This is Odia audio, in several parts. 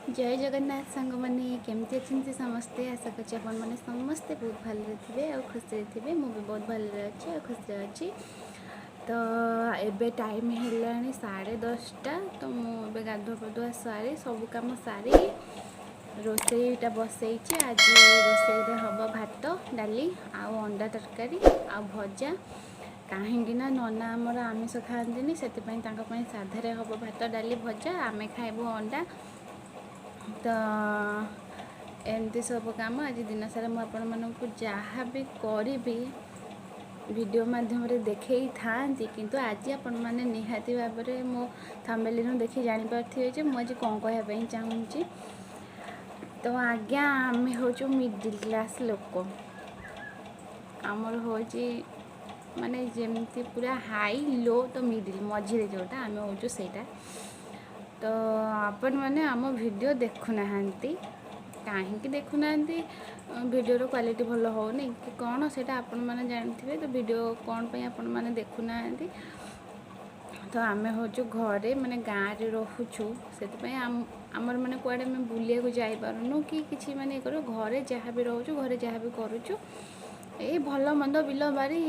ଜୟ ଜଗନ୍ନାଥ ସାଙ୍ଗମାନେ, କେମିତି ଅଛନ୍ତି ସମସ୍ତେ? ଆଶା କରୁଛି ଆପଣମାନେ ସମସ୍ତେ ବହୁତ ଭଲରେ ଥିବେ ଆଉ ଖୁସିରେ ଥିବେ। ମୁଁ ବି ବହୁତ ଭଲରେ ଅଛି ଆଉ ଖୁସିରେ ଅଛି। ତ ଏବେ ଟାଇମ୍ ହେଲାଣି 10:30। ତ ମୁଁ ଏବେ ଗାଧୁଆ ପାଧୁଆ ସାରି, ସବୁ କାମ ସାରିକି ରୋଷେଇଟା ବସେଇଛି। ଆଜି ରୋଷେଇରେ ହେବ ଭାତ, ଡାଲି ଆଉ ଅଣ୍ଡା ତରକାରୀ ଆଉ ଭଜା। କାହିଁକି ନା ନନା ଆମର ଆମିଷ ଖାଆନ୍ତିନି, ସେଥିପାଇଁ ତାଙ୍କ ପାଇଁ ସାଧାରେ ହେବ ଭାତ, ଡାଲି, ଭଜା। ଆମେ ଖାଇବୁ ଅଣ୍ଡା। ତ ଏମିତି ସବୁ କାମ ଆଜି ଦିନସାରା ମୁଁ ଆପଣମାନଙ୍କୁ ଯାହା ବି କରିବି ଭିଡ଼ିଓ ମାଧ୍ୟମରେ ଦେଖେଇଥାନ୍ତି, କିନ୍ତୁ ଆଜି ଆପଣମାନେ ନିହାତି ଭାବରେ ମୋ ଥମ୍ବନେଲ୍ରୁ ଦେଖି ଜାଣିପାରୁଥିବେ ଯେ ମୁଁ ଆଜି କ'ଣ କହିବା ପାଇଁ ଚାହୁଁଛି। ତ ଆଜ୍ଞା, ଆମେ ହେଉଛୁ ମିଡ଼ିଲ୍ କ୍ଲାସ୍ ଲୋକ। ଆମର ହେଉଛି ମାନେ ଯେମିତି ପୁରା ହାଇ ଲୋ, ତ ମିଡ଼ିଲ୍ ମଝିରେ ଯେଉଁଟା ଆମେ ହେଉଛୁ ସେଇଟା। ତ ଆପଣମାନେ ଆମ ଭିଡ଼ିଓ ଦେଖୁନାହାନ୍ତି, କାହିଁକି ଦେଖୁନାହାନ୍ତି? ଭିଡ଼ିଓର କ୍ୱାଲିଟି ଭଲ ହେଉନି କି କ'ଣ, ସେଇଟା ଆପଣମାନେ ଜାଣିଥିବେ। ତ ଭିଡ଼ିଓ କ'ଣ ପାଇଁ ଆପଣମାନେ ଦେଖୁନାହାନ୍ତି? ତ ଆମେ ହେଉଛୁ ଘରେ, ମାନେ ଗାଁରେ ରହୁଛୁ, ସେଥିପାଇଁ ଆମର ମାନେ କୁଆଡ଼େ ଆମେ ବୁଲିବାକୁ ଯାଇପାରୁନୁ କି କିଛି ମାନେ ଇଏ କରୁ। ଘରେ ଯାହା ବି ରହୁଛୁ, ଘରେ ଯାହା ବି କରୁଛୁ, ଏଇ ଭଲ ମନ୍ଦ, ବିଲ ବାରି,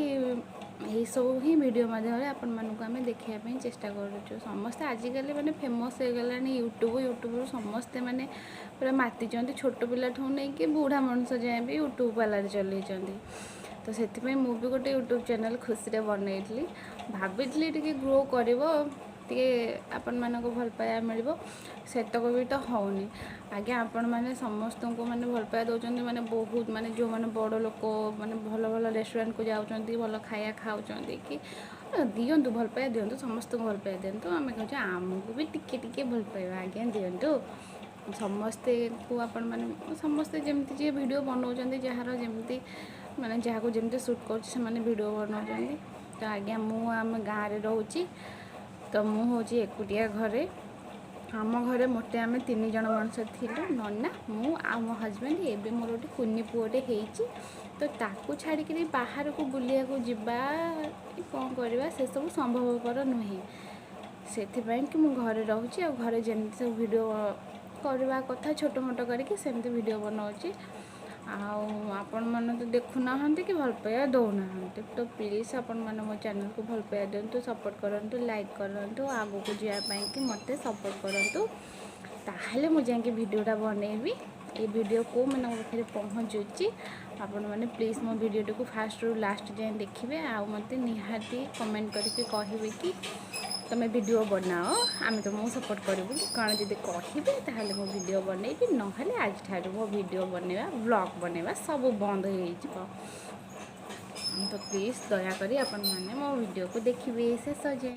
ଏଇସବୁ ହିଁ ଭିଡ଼ିଓ ମାଧ୍ୟମରେ ଆପଣମାନଙ୍କୁ ଆମେ ଦେଖାଇବା ପାଇଁ ଚେଷ୍ଟା କରୁଛୁ। ସମସ୍ତେ ଆଜିକାଲି ମାନେ ଫେମସ୍ ହେଇଗଲାଣି ୟୁଟ୍ୟୁବ୍। ୟୁଟ୍ୟୁବ୍ରୁ ସମସ୍ତେ ମାନେ ପୁରା ମାତିଛନ୍ତି। ଛୋଟ ପିଲାଠୁ ନେଇକି ବୁଢ଼ା ମଣିଷ ଯାଏଁ ବି ୟୁଟ୍ୟୁବ୍ ବାଲାରେ ଚଲେଇଛନ୍ତି। ତ ସେଥିପାଇଁ ମୁଁ ବି ଗୋଟେ ୟୁଟ୍ୟୁବ୍ ଚ୍ୟାନେଲ୍ ଖୁସିରେ ବନେଇଥିଲି। ଭାବିଥିଲି ଟିକେ ଗ୍ରୋ କରିବ, ଟିକେ ଆପଣମାନଙ୍କୁ ଭଲ ପାଇବା ମିଳିବ। ସେତକ ବି ତ ହେଉନି ଆଜ୍ଞା। ଆପଣମାନେ ସମସ୍ତଙ୍କୁ ମାନେ ଭଲ ପାଇବା ଦେଉଛନ୍ତି, ମାନେ ବହୁତ, ମାନେ ଯେଉଁମାନେ ବଡ଼ ଲୋକ, ମାନେ ଭଲ ଭଲ ରେଷ୍ଟୁରାଣ୍ଟକୁ ଯାଉଛନ୍ତି, ଭଲ ଖାଇବା ଖାଉଛନ୍ତି କି, ଦିଅନ୍ତୁ, ଭଲ ପାଇବା ଦିଅନ୍ତୁ, ସମସ୍ତଙ୍କୁ ଭଲ ପାଇବା ଦିଅନ୍ତୁ। ଆମେ କହୁଛୁ ଆମକୁ ବି ଟିକେ ଟିକେ ଭଲ ପାଇବା ଆଜ୍ଞା ଦିଅନ୍ତୁ। ସମସ୍ତେକୁ ଆପଣମାନେ ସମସ୍ତେ ଯେମିତି ଯିଏ ଭିଡ଼ିଓ ବନାଉଛନ୍ତି, ଯାହାର ଯେମିତି ମାନେ ଯାହାକୁ ଯେମିତି ସୁଟ୍ କରୁଛି, ସେମାନେ ଭିଡ଼ିଓ ବନାଉଛନ୍ତି। ତ ଆଜ୍ଞା, ମୁଁ ଆମ ଗାଁରେ ରହୁଛି, ତ ମୁଁ ହେଉଛି ଏକୁଟିଆ ଘରେ। ଆମ ଘରେ ମୋଟେ ଆମେ ତିନି ଜଣ ମଣିଷ ଥିଲୁ, ନନା, ମୁଁ ଆଉ ମୋ ହଜବେଣ୍ଡ। ଏବେ ମୋର ଗୋଟେ କୁନି ପୁଅଟେ ହେଇଛି। ତ ତାକୁ ଛାଡ଼ିକିରି ବାହାରକୁ ବୁଲିବାକୁ ଯିବା, କ'ଣ କରିବା, ସେସବୁ ସମ୍ଭବପର ନୁହେଁ। ସେଥିପାଇଁ କି ମୁଁ ଘରେ ରହୁଛି ଆଉ ଘରେ ଯେମିତି ସବୁ ଭିଡ଼ିଓ କରିବା କଥା, ଛୋଟ ମୋଟ କରିକି ସେମିତି ଭିଡ଼ିଓ ବନାଉଛି। ଆଉ ଆପଣମାନେ ତ ଦେଖୁନାହାନ୍ତି କି ଭଲ ପାଇବା ଦେଉନାହାନ୍ତି। ତ ପ୍ଲିଜ୍ ଆପଣମାନେ ମୋ ଚ୍ୟାନେଲ୍କୁ ଭଲ ପାଇବା ଦିଅନ୍ତୁ, ସପୋର୍ଟ କରନ୍ତୁ, ଲାଇକ୍ କରନ୍ତୁ, ଆଗକୁ ଯିବା ପାଇଁକି ମୋତେ ସପୋର୍ଟ କରନ୍ତୁ। ତାହେଲେ ମୁଁ ଯାଇକି ଭିଡ଼ିଓଟା ବନେଇବି। ଏଇ ଭିଡ଼ିଓ କେଉଁମାନଙ୍କ ପାଖରେ ପହଞ୍ଚୁଛି, ଆପଣମାନେ ପ୍ଲିଜ୍ ମୋ ଭିଡ଼ିଓଟିକୁ ଫାଷ୍ଟରୁ ଲାଷ୍ଟ ଯାଏଁ ଦେଖିବେ ଆଉ ମୋତେ ନିହାତି କମେଣ୍ଟ କରିକି କହିବେ କି ତୁମେ ଭିଡ଼ିଓ ବନାଅ, ଆମେ ତୁମକୁ ସପୋର୍ଟ କରିବୁ କି କ'ଣ। ଯଦି କହିବେ ତାହେଲେ ମୁଁ ଭିଡ଼ିଓ ବନେଇବି, ନହେଲେ ଆଜିଠାରୁ ମୋ ଭିଡ଼ିଓ ବନେଇବା, ବ୍ଲଗ୍ ବନେଇବା ସବୁ ବନ୍ଦ ହେଇଯିବ। ତ ପ୍ଲିଜ୍ ଦୟାକରି ଆପଣମାନେ ମୋ ଭିଡ଼ିଓକୁ ଦେଖିବେ ଶେଷ ଯାଏଁ।